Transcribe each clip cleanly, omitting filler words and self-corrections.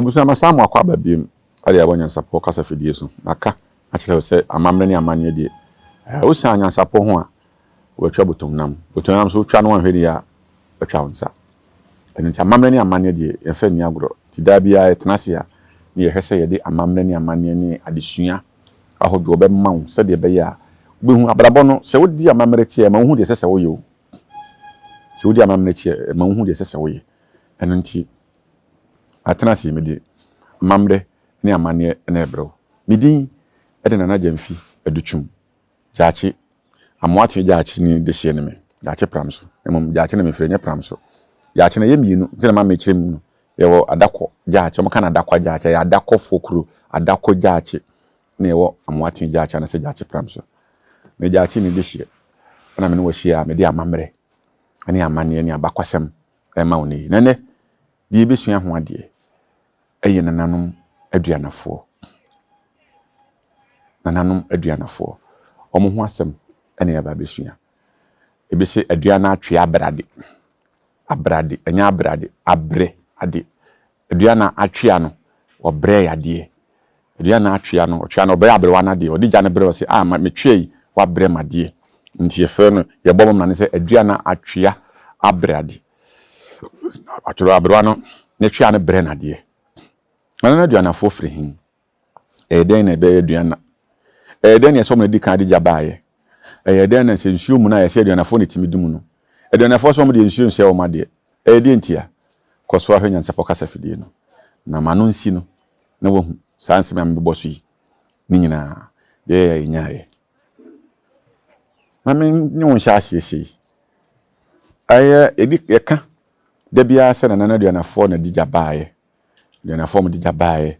Abusua masan mo akɔ aba biom de abɔ nyansapɔ kasa fidie so. Maka akyerɛ wo sɛ amammerɛ ne amanneɛ deɛ, wosian nyansapɔ ho a, wobɛtwa botomnam. Botomnam nso wotwa no wanhwɛ ni a, bɛtwa wo nsa. Ɛno nti amammerɛ ne amanneɛ deɛ, yɛmfa nni agorɔ. Nti daa biara yɛtena ase a, na yɛhwɛ sɛ yɛde amammerɛ ne amanneɛ ne adesua ahodoɔ bɛma wo sɛdeɛ ɛbɛyɛ a wobɛhu abrabɔ no. Sɛ wodi amammerɛ akyi a, ɛma wohu deɛ ɛsɛ sɛ woyɛ o. Sɛ wodi amammerɛ akyi a, ɛma wohu deɛ ɛsɛ sɛ woyɛ. Ɛno nti, atena ase yi, mede amammerɛ ne amanneɛ na ɛrebrɛ wo. Me din de Nana Gyamfi Adutwum Gyaakye. Amoakye Gyaakye ni dehyeɛ ne me. Gyaakye pram so. Mmom Gyaakye na mefiri, ɛnyɛ pram so. Gyaakye no ɛyɛ mmienu, nti na ma mekyerɛ mu no. Yɛwɔ Adakɔ Gyaakye, wɔka no Adakwa Gyaakye, ɛyɛ Adakɔfoɔ kuro, Adakɔ Gyaakye, na yɛwɔ Amoakye Gyaakye anaasɛ Gyaakye pram so. Me Gyaakye ni dehyeɛ, ɛna me ne wo ahyia a mede amammerɛ ne amanneɛ ne abakwasɛm rema wo nnɛ yi. Na nnɛ, deɛ yɛbɛsua ho adeɛ yɛ nananom aduanafoɔ. Nananom aduanafoɔ, wɔn ho asɛm na yɛaba abɛsua. Ebi se aduana atwe abrade. Abrade, ɛnyɛ abrade, abrɛ ade. Aduana atwea no, ɔbrɛɛ adeɛ. Aduana atwea no, ɔtwea no, ɔbrɛ aberewa no adeɛ. Ɔde gya no brɛ ɔse, ah, metwea yi, wabrɛ me adeɛ. Nti yɛfrɛ no, yɛbɔ mɔmena no sɛ aduana atwea abrɛ ade. Atwerɛ aberewa no, ne twea no brɛ no adeɛ. Nana aduanafoɔ firi he? Ɛyɛ dɛn na ɛbɛyɛ aduana? Ɛyɛ dɛn na ɛsɛ wɔn na di kan de gya baeɛ? Ɛyɛ dɛn na sɛ nsuo mu no a yɛsɛ aduanafoɔ na ɛtumi di mu no? Aduanafoɔ sɛ wɔn deɛ nsuo nsɛe wɔn adeɛ. Ɛyɛ deɛ ntia? Kɔ so ara hwɛ Nyansapɔ kasafidie no, na ma ano nsi no na woahu saa nsɛm a mebobɔ so yi ne nyinaa, deɛ ɛyɛ a yɛnyaeɛ. Ma me ne wo nhyɛ aseɛ sei. Ɛyɛ, yɛdi, yɛka da biara sɛ Nana Aduanafoɔ na de gya baeɛ. Aduanafoɔ wɔde gya baeɛ.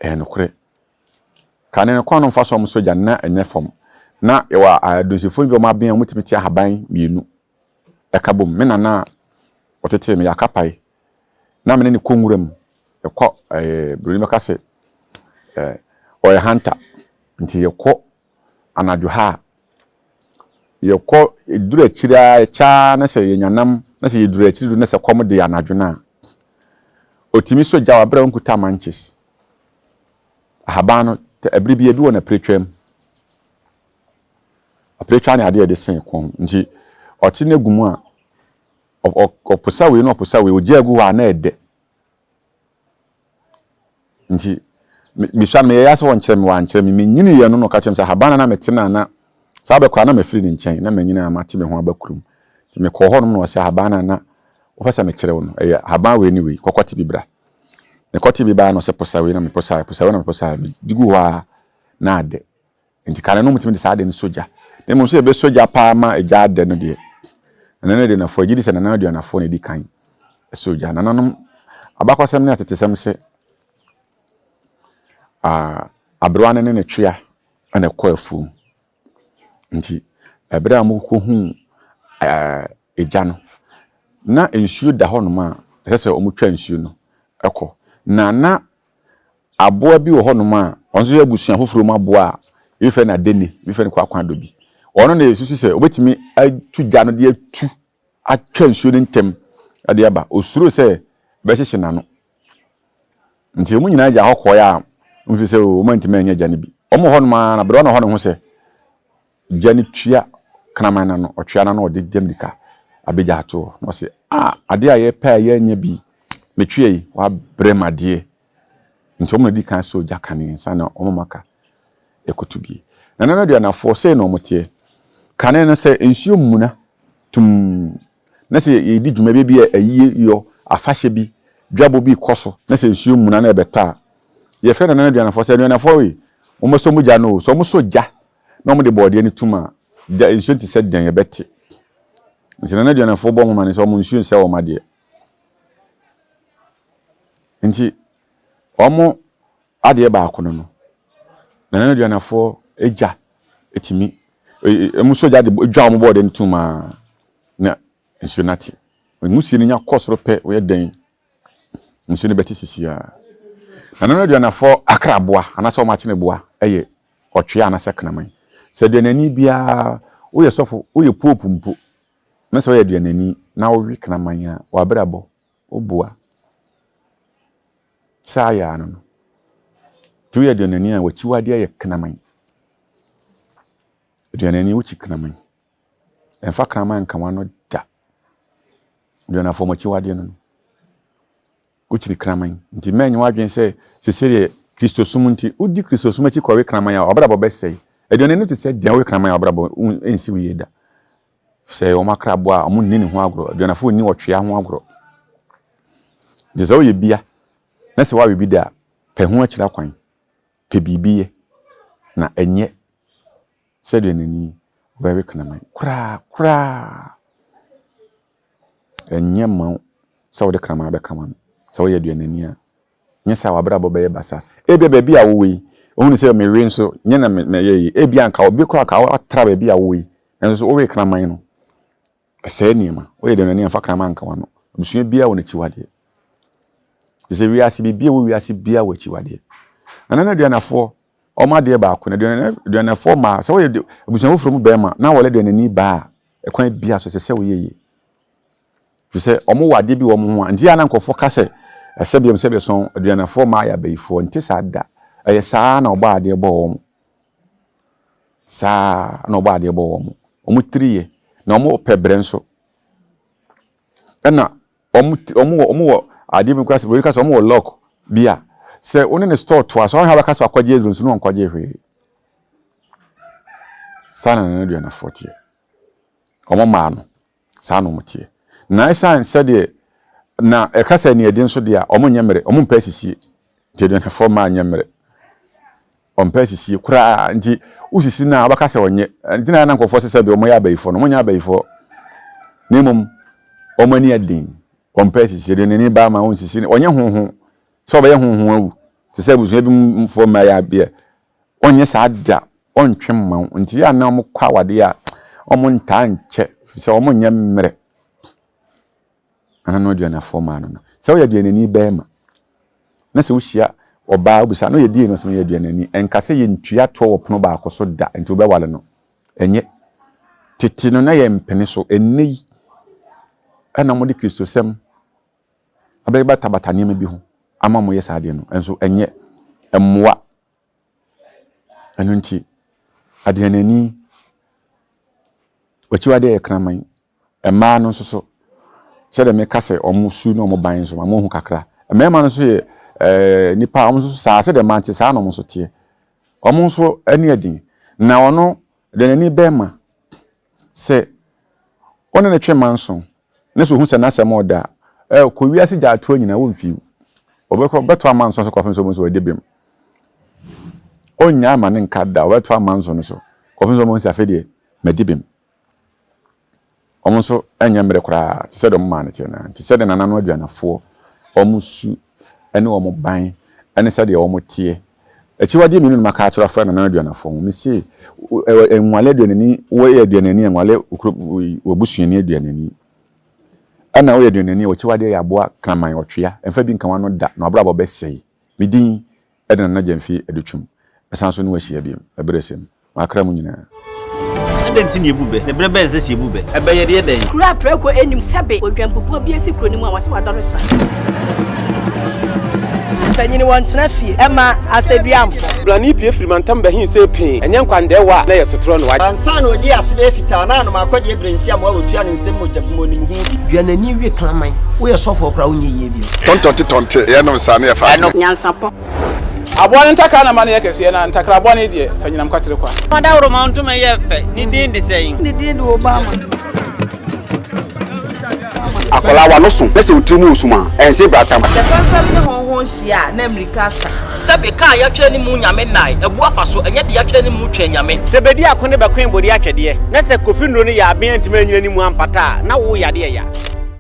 Ɛyɛ nokorɛ. Kane no kwan no mfa so a wɔsɔ gya no na ɛnyɛ fam. Na yɛwɔ adunsifoɔ bi a wɔaben a wɔtumi te ahaban mmienu ɛka bom. Me nana a ɔtetee me, yɛakapae. Na me ne no kɔ nwura mu. Yɛkɔ ɛɛ buroni bɛka sɛ ɛɛ ɔyɛ hunter. Nti yɛkɔ anadwo ha a, yɛkɔ duru akyiri ara ɛkyɛ ara na sɛ yɛnya nam na sɛ yɛduru akyiri du na sɛ kɔm de anadwo no a, ɔtumi sɔ gya wɔ abere a ɔnkuta manches. Ahaban no, ɛbere bi ebi wɔ n'apiretwam. Apiretwa ne adeɛ a yɛde sɛn kɔn nti ɔte no gu mu a, ɔposa wei na ɔposa wei, ɔgya gu hɔ a na ɛdɛ. Nti mesua no meyɛeɛ ara sɛ ɔnkyerɛ me, wankyerɛ me. Menyiniiɛ no na ɔka kyerɛɛ me sɛ ahaban no a na mete no a na saa bɛ koraa na mafiri ne nkyɛn na manyini a mate me ho aba kurom. Nti mekɔɔ hɔnom na ɔsɛ ahaban no a na wɔpɛ sɛ mekyerɛ wo no, ɛyɛ ahaban wei ne wei, kɔkɔte bi bra. Mekɔte bi baeɛ na ɔsɛ posa wei na meposaeɛ, posa wei na meposaeɛ, mede gu hɔ ara na adɛ. Nti kane no wɔtumi de saa ade no sɔ gya. Na mmom sɛ yɛbɛsɔ gya paa ma gya adɛ no deɛ, nananom aduanafoɔ, yɛgye di sɛ nananom aduanafoɔ na ɛdi kan sɔ gya. Nananom abakɔsɛm ne atetesɛm sɛ aberewa no ne ne twea na ɛkɔ afuom. Nti ɛberɛ a wɔkɔhuu egya no, na nsuo da hɔnom a ɛsɛ sɛ wɔtwa nsuo no kɔ. Na na Aboa bi wɔ hɔnom a, ɔno nso yɛ abusua foforɔ mu aboa a ebi frɛ no adeni, ebi frɛ no kwaakwadobi. Ɔno na yɛsusu sɛ ɔbɛtumi atu gya no de atu atwa nsuo no ntɛm de aba. Ɔsuro sɛ bɛhyehye n'ano. Nti wɔn nyinaa gya hɔ kɔeɛ a wɔmfi sɛ wɔn antumi anya gya no bi. Wɔn wɔ hɔnom ara na berɛ na hɔ ne ho sɛ Gya no tua kraman no ano, ɔtwea no ano ɔde gya mirika abɛgya ato hɔ. Na ɔse, ah, adeɛ a yɛpɛ a yɛanya bi, metwea yi, wabrɛ me adeɛ. Nti wɔn na di kan sɔ gya kane nsa na wɔn maka ɛkɔto bie. Na nana aduanafoɔ, sei na wɔn teɛ. Kane no sɛ nsuo mmuna tum, na sɛ yɛdi dwuma bi bi a ayie yɔ, afahyɛ bi, dwabɔ bi kɔ so, na sɛ nsuo mmuna na ɛbɛtɔ a, yɛfrɛ nana aduanafoɔ sɛ aduanafoɔ wei, wɔmmɛsɔ mo gya no o, sɛ wɔsɔ gya na wɔde bɔɔdeɛ no tum a, gya nsuo nte sɛ dɛn ɛbɛte. Nti na n'aduanafoɔ bɔ wɔn amane sɛ wɔn nsuo nsɛ wɔn adeɛ. Nti wɔn adeɛ baako no no, na n'aduanafoɔ gya tumi, wɔn sɔ gya de dwa wɔn bɔɔdeɛ no tum a, na nsuo no ate. Nwusie no nya kɔ soro pɛ, wɔyɛ dɛn, nsuo no bɛte sisi a. Na n'aduanafoɔ akraboa anaasɛ wɔn akyeneboa yɛ ɔtwea anaasɛ kraman. Sɛ aduanani biara, woyɛ sɔfo, woyɛ pope mpo, na sɛ woyɛ aduanani na wowe kraman a, w'abrabɔ, woboa. Saa yɛ ano no. Nti woyɛ aduanani a w'akyiwadeɛ yɛ kraman. Aduanani wokyi kraman. Ɛmfa kraman nka w'ano da. Aduanafoɔ mo akyiwadeɛ no no. Wokyiri kraman. Nti mɛnyɛ w'adwene sɛ sese deɛ Kristosom nti wodi Kristosom akyi kɔwe kraman a w'abrabɔ bɛsɛe. Aduanani no te sɛ deɛ wowe kraman a w'abrabɔ nsi wo yie da. Sɛ wɔn akrabɔ a wɔn nni ne ho agorɔ. Aduanafoɔ nni ɔtwea ho agorɔ. Nti sɛ woyɛ bia na sɛ woawe bi da a, pɛ ho akyira kwan. Pɛ biribi yɛ na ɛnyɛ sɛ aduanani wobɛwe kraman koraa koraa. Ɛnyɛ mma wo sɛ wode kraman bɛka w'ano sɛ woyɛ aduanani a. Nyɛ saa a w'abrabɔ bɛyɛ basaa. Ebia baabi a wowɔ yi, wohunu sɛ mewe nso nyɛ na mɛyɛ yi. Ebia anka obi koraa anka woatra baabi a wowɔ yi, nanso so wowe kraman no, ɛsɛe nneɛma. Woyɛ aduanani a mfa kraman nka w'ano. Abusua biara wɔ n'akyiwadeɛ. Te sɛ wiase, biribi a ɛwɔ wiase biara wɔ akyiwadeɛ. Nana aduanafoɔ, wɔn adeɛ baako no, aduanafoɔ mmaa, sɛ woyɛ abusua foforɔ mu barima na wɔyɛ aduanani baa a, ɛkwan biara so ɛsɛ sɛ woyɛ yie. Ɛfiri sɛ wɔwɔ adeɛ bi wɔ wɔn ho a, nti a na nkurɔfoɔ ka sɛ, ɛsɛ biom sɛ bɛsɔn aduanafoɔ mmaa yɛ abayifoɔ, nte saa da. Ɛyɛ saa na ɔbɔ adeɛ bɔɔ wɔn. Saa na ɔbɔ adeɛ bɔɔ wɔn. Wɔn tiri yɛ, na wɔn pɛ brɛ nso. Ɛna wɔn wɔn wɔ wɔn wɔ adeɛ bi kora sɛ, wɔn wɔ lock bi a, sɛ wo ne ne store toa so, ɔhwɛ abɛka sɛ wakɔgye aduro nso na ɔnkɔgye hwee. Saa na nana aduanafoɔ teɛ. Wɔn mmaa no, saa na wɔn teɛ. Na ɛsan sɛdeɛ na ɛka sɛ aniɛden nso deɛ a, wɔn nyɛ mmerɛ, wɔn mpɛ asisie. Nti aduanafoɔ mmaa nyɛ mmerɛ. Wɔn mpɛ asisie koraa. Nti wosisi no a, wɔbɛka sɛ ɔnyɛ. Nti na na nkurɔfoɔ sɛ sɛ deɛ wɔyɛ abayifoɔ no, wɔnyɛ abayifoɔ. Na mmom, wɔn ani ɛden. Wɔn mpɛ asisie. Deɛ n'ani ba ma wɔnsisi no, wɔnyɛ honho. Sɛ wɔbɛyɛ honho awu. Te sɛ abusua bi mufoɔ mmaa yɛ abeɛ. Ɔnyɛ saa da, ɔntwe mma wo. Nti yɛ a na wɔkɔ awadeɛ a, wɔntaa nkyɛ, firi sɛ wɔnyɛ mmerɛ. Ana no aduanafoɔ maa no no. Sɛ woyɛ aduanani bɛrima, na sɛ wohyia ɔbaa wobisa no yɛ die no sɛ meyɛ aduanani, ɛnka sɛ yɛntua toɔ wɔ pono baako so da, nti wobɛwale no. Ɛnyɛ. Tete no na yɛmpene so, ɛnnɛ yi ɛna wɔde Kristosɛm abɛbatabata nneɛma bi ho ama wɔyɛ saa adeɛ no, nso ɛnyɛ. Ɛmmoa. Ɛno nti, aduanani, w'akyiwadeɛ yɛ kraman. Mmaa no nso so, sɛdeɛ meka sɛ wɔn su ne wɔn ban nso, ma mohu kakra. Mmarima no nso yɛ ɛɛ nnipa a wɔn nso saa sɛdeɛ mmaa te saa na wɔn nso teɛ. Wɔn nso ani yɛ den. Na ɔno, aduanani bɛrima, Sɛ wo ne no twe manso na sɛ ohu sɛ n'asɛm ɔɔdɛ a, ɛ, kɔ wiase gyaatoa nyinaa, womfi wo. Ɔbɛkɔ, ɔbɛto amanso so kɔpem sɛ ɔbɛhu sɛ wadi bem. Ɔnnyaa ma ne nka da, ɔbɛto amanso no so kɔpem sɛ ɔbɛhu sɛ afei deɛ madi bem. Wɔn nso nyɛ mmerɛ koraa te sɛ deɛ wɔn maa no teɛ no ara. Nti sɛdeɛ nananom aduanafoɔ wɔn su ne wɔn ban ne sɛdeɛ wɔn teɛ. Akyiwadeɛ mmienu na maka akyerɛ afa nananom aduanafoɔ ho. Mese nwale aduanani, woyɛ aduanani a nwale w'abusuani aduanani. Ɛna woyɛ aduanani a w'akyiwadeɛ yɛ aboa kraman ɔtwea, mfa bi nka w'ano da na w'abrabɔ bɛsɛe. Me din de Nana Gyamfi Adutwum. Ɛsan so ne wo ahyia bio ɛberɛ sɛ mu. M'akra mu nyinaa. Adɛn nti na yɛbu bɛ? Na berɛ bɛn na ɛsɛ sɛ yɛbu bɛ? Ɛbɛ yɛ deɛ dɛn? Kuro a prako nnim sɛbe odwanbubuo bi asi kuro no mu a wɔse wadɔre sra. Mpanyin wɔntena fie mma asɛdua mfɔ. Blani pue firi mantam bɛhe see pee, ɛnyɛ nkwandɛɛwa a na ɛyɛ sotorɔ na wagye. Ansa na ɔdii ase bɛyɛ fitaa na anom akɔdeɛ berɛ nsi amoa wɔtua ne nsam mogya bu mu ɔnim ho bi. Dua n'ani we kraman. Woyɛ sɔfoɔ koraa wonyɛ yie bio. Tɔntɔnte tɔnte yɛnom saa ne yɛfa adwene. Nyansapɔ. Aboa no ntakra na ma no yɛ kɛseɛ, na ntakra bɔne deɛ, fa nyinam kwatere kwa. Ɔdawuroma ntoma yɛ fɛ, ne din de sɛn? Ne din de Obama. Akwadaa w'ano so na sɛ wo tiri mu resum a, ɛnse bratam. Sɛ fɛmfɛm ne hɔnhɔn hyia a, na mmirika asa. Sɛbe kaa yɛatwerɛ ne mu nyame nnae abu afa so, ɛnyɛ deɛ yɛatwerɛ ne mu twɛn nyame. Sɛ bedi ako ne bɛkoe bode atwɛdeɛ, na sɛ Kofi nnuro no yɛ aben antumi anyina ne mu ampata a, na wo yadeɛ ya.